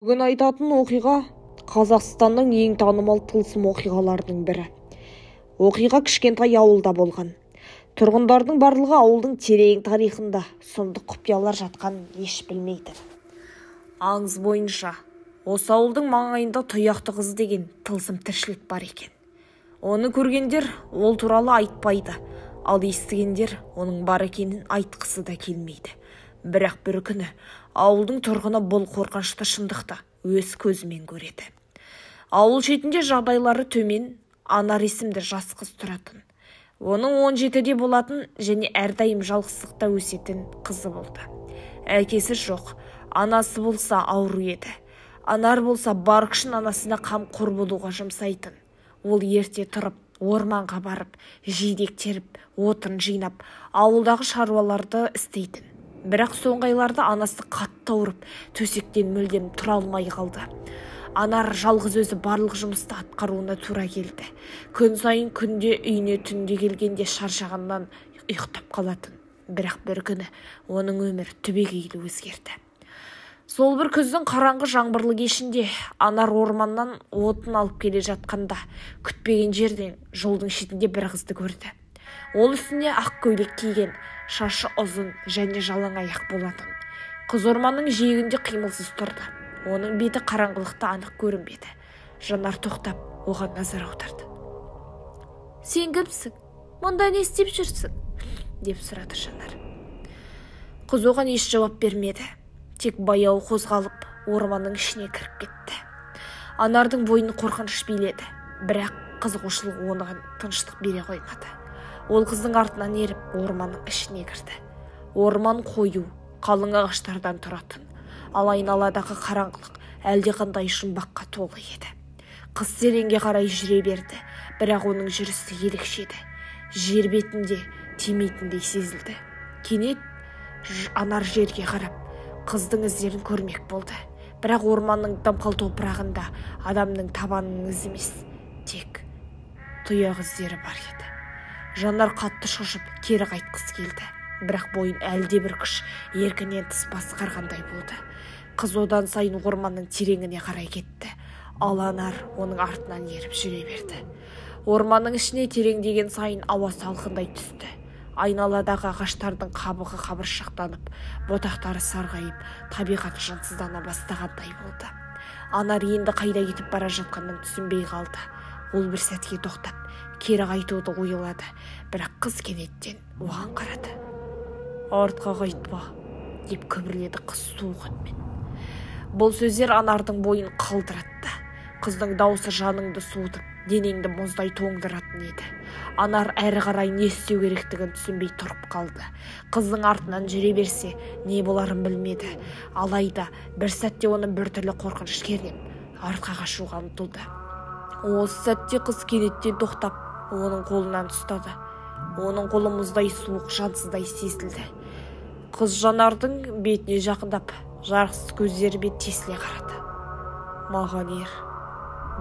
Бүгін айтатын оқиға Қазақстанның ең танымал тылсым оқиғаларының бірі. Оқиға кішкентай ауылда болған. Тұрғындардың барлығы ауылдың терең тарихында сұмдық құпиялар жатқанын еш білмейді. Аңыз бойынша, осы ауылдың маңайында тұяқты қыз деген тылсым тіршілік бар екен. Оны көргендер ол туралы айтпайды, ал естігендер оның бар екенін айтқысы да келмейді. Бірақ бір күні ауылдың тұрғыны бұл қорқынышты шындықты өз көзімен көреді. Ауыл шетінде жағдайлары төмен Анар есімді жас қыз тұратын. Оның 17-де болатын және әрдайым жалғыздықта өсетін қызы болды. Әкесі жоқ, анасы болса ауру еді. Анар болса бар күшін анасына қамқор болуға жұмсайтын. Ол ерте тұрып, орманға барып, жидек теріп, отын жинап, ауылдағы шаруаларды істейтін. Бірақ соңғы айларда анасы қатты ауырып, төсектен мүлдем тұра алмай қалды. Анар жалғыз өзі барлық жұмысты атқаруына тура келді. Күн сайын күнде үйіне түнде келгенде шаршағаннан ұйықтап қалатын. Бірақ бір күні оның өмірі түбегейлі өзгерді. Сол бір күздің қараңғы жаңбырлы кешінде Анар орманнан отын алып келе жатқанда күтпеген жерден жолдың шетінде бір қызды көрді. Ол үстіне ақ көйлек киген, шашы ұзын және жалаң аяқ болатын. Қыз орманның жиегінде қимылсыз тұрды. Оның беті қараңғылықта анық көрінбеді. Жанар тоқтап, оған назар аударды. «Сен кімсің? Мұнда не істеп жүрсің?» деп сұрады Жанар. Қыз оған еш жауап бермеді. Тек баяу қозғалып, орманның ішіне кіріп кетті. Анардың бойын қорқыныш биледі, бірақ қызығушылық оған тыныштық бере қоймады. Ол қыздың артынан еріп, орманның ішіне кірді. Орман қою, қалың ағаштардан тұратын, ал айналадағы қараңғылық әлдеқандай жұмбаққа толы еді. Қыз тереңге қарай жүре берді, бірақ оның жүрісі ерекше еді. Жер бетінде тимейтіндей сезілді. Кенет Анар жерге қарап, қыздың іздерін көрмек болды. Бірақ орманның дымқыл топырағында адамның табанының ізі емес, тек тұяқ іздері бар еді. Жанар қатты шошып, кері қайтқысы келді. Бірақ бойын әлде бір күш еркінен тыс басқарғандай болды. Қыз одан сайын орманның тереңіне қарай кетті. Ал Анар оның артынан еріп жүре берді. Орманның ішіне тереңдеген сайын ауа салқындай түсті. Айналадағы ағаштардың қабығы қабыршақтанып, бұтақтары сарғайып, табиғат жансыздана бастағандай болды. Анар енді қайда кетіп бара жатқанын түсінбей қалды. Ол бір сәтке тоқтап, кері қайтуды ойлады, бірақ қыз кенеттен оған қарады. «Артқа қайтпа», деп күбірледі қыз суық үнмен. Бұл сөздер Анардың бойын қалтыратты. Қыздың даусы жаныңды суытып, денеңді мұздай тоңдыратын еді. Анар әрі қарай не істеу керектігін түсінбей тұрып қалды. Қыздың артынан жүре берсе, не боларын білмеді. Алайда бір сәтте оны біртүрлі қорқыныш кернеп, артқа қашуға ұмтылды. Осы сәтте қыз кенеттен тоқтап, оның қолынан ұстады. Оның қолы мұздай суық, жансыздай сезілді. Қыз Жанардың бетіне жақындап, жарықсыз көздерімен тесіле қарады. «Маған ер»,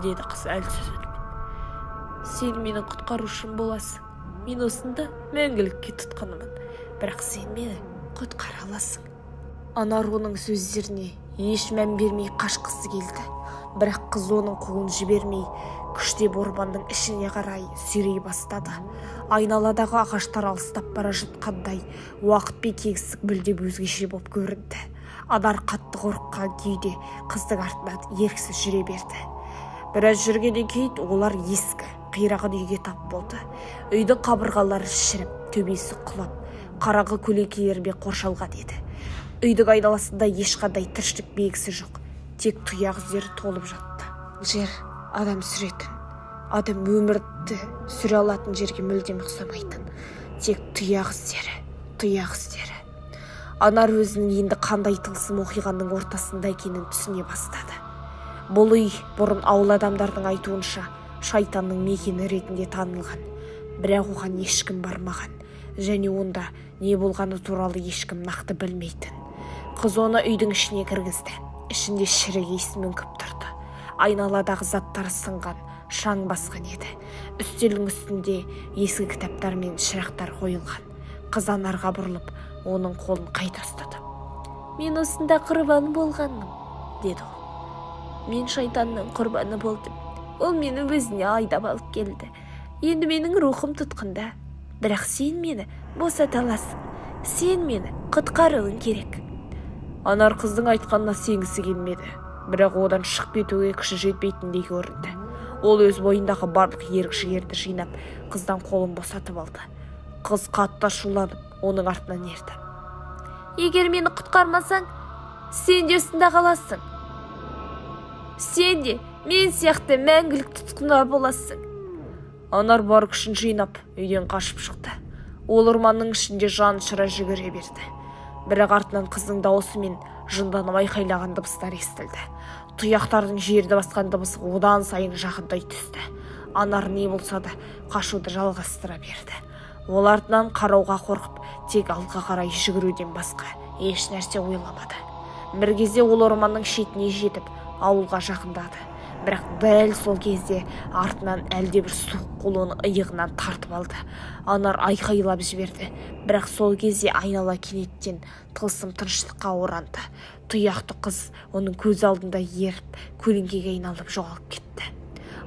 деді қыз әлсіз үнмен. «Сен менің құтқарушым боласың. Мен осында мәңгілікке тұтқынмын, бірақ сен мені құтқара аласың». Анар оның сөздеріне еш мән бермей қашқысы келді. Бірақ қыз оның қолын жібермей, күштеп орманның ішіне қарай сүйрей бастады. Айналадағы ағаштар алыстап бара жатқандай, уақыт пен кеңістік мүлдем өзгеше боп көрінді. Анар қатты қорыққан күйде қыздың артынан еріксіз жүре берді. Біраз жүргеннен кейін олар ескі, қираған үйге тап болды. Үйдің қабырғалары шіріп, төбесі құлап, қараңғы көлеңкелермен қоршалған еді. Үйдің айналасында ешқандай тіршілік белгісі жоқ, тек тұяқ іздері толып жатты. Жер адам сүретін, адам өмірді сүре алатын жерге мүлдем ұқсамайтын. Тек тұяқ іздері, тұяқ іздері. Анар өзінің енді қандай тылсым оқиғаның ортасында екенін түсіне бастады. Бұл үй бұрын ауыл адамдардың айтуынша шайтанның мекені ретінде танылған. Бірақ оған ешкім бармаған және онда не болғаны туралы ешкім нақты білмейтін. Қыз оны үйдің ішіне кіргізді. Ішінде шірік иіс мүңкіп тұрды. Айналадағы заттар сынған, шаң басқан еді. Үстелдің үстінде ескі кітаптар мен шырақтар қойылған. Қыз Анарға бұрылып, оның қолын қайта ұстады. «Мен осында құрбан болғанмын», деді ол. Мен шайтанның құрбаны болдым. Ол мені өзіне айдап алып келді. Енді менің рухым тұтқында. Бірақ сен мені босата аласың. Сен мені құтқаруың керек. Анар қыздың айтқанына сенгісі келмеді. Бірақ одан шығып кетуге күші жетпейтіндей көрінді. Ол өз бойындағы барлық ерік-жігерді жинап, қыздан қолын босатып алды. Қыз қатты ашуланып, оның артынан ерді. Егер мені құтқармасаң, сен де осында қаласың. Сен де мен сияқты мәңгілік тұтқында боласың. Анар бар күшін жинап, үйден қашып шықты. Ол орманның ішінде жанұшыра жүгіре берді. Бірақ артынан қыздың дауысы мен жынданып айқайлаған дыбыстар естілді. Тұяқтардың жерді басқан дыбысы одан сайын жақындай түсті. Анар не болса да қашуды жалғастыра берді. Ол артынан қарауға қорқып, тек алға қарай жүгіруден басқа еш нәрсе ойламады. Бір кезде ол орманның шетіне жетіп, ауылға жақындады. Бірақ дәл сол кезде артынан әлдебір суық қол оны иығынан тартып алды. Анар айқайлап жіберді. Бірақ сол кезде айнала кенеттен тылсым тыныштыққа оранды. Тұяқты қыз оның көз алдында еріп, көлеңкеге айналып жоғалып кетті.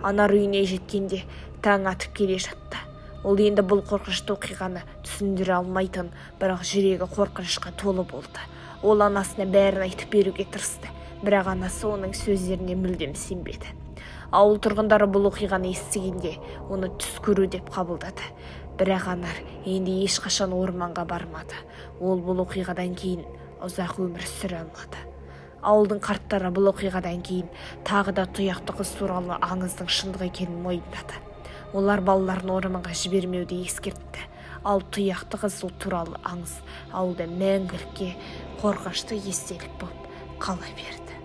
Анар үйіне жеткенде таң атып келе жатты. Ол енді бұл қорқынышты оқиғаны түсіндіре алмайтын, бірақ жүрегі қорқынышқа толы болды. Ол анасына бәрін айтып беруге тырысты. Бірақ анасы оның сөздеріне мүлдем сенбеді. Ауыл тұрғындары бұл оқиғаны естігенде оны түс көру деп қабылдады. Бірақ Анар енді ешқашан орманға бармады. Ол бұл оқиғадан кейін ұзақ өмір сүре алмады. Ауылдың қарттары бұл оқиғадан кейін тағы да тұяқты қыз туралы аңыздың шындық екенін мойындады. Олар балаларын орманға жібермеуді ескертті. Ал тұяқты қыз туралы аңыз ауылда мәңгілікке қорқынышты естелік болып қала берді.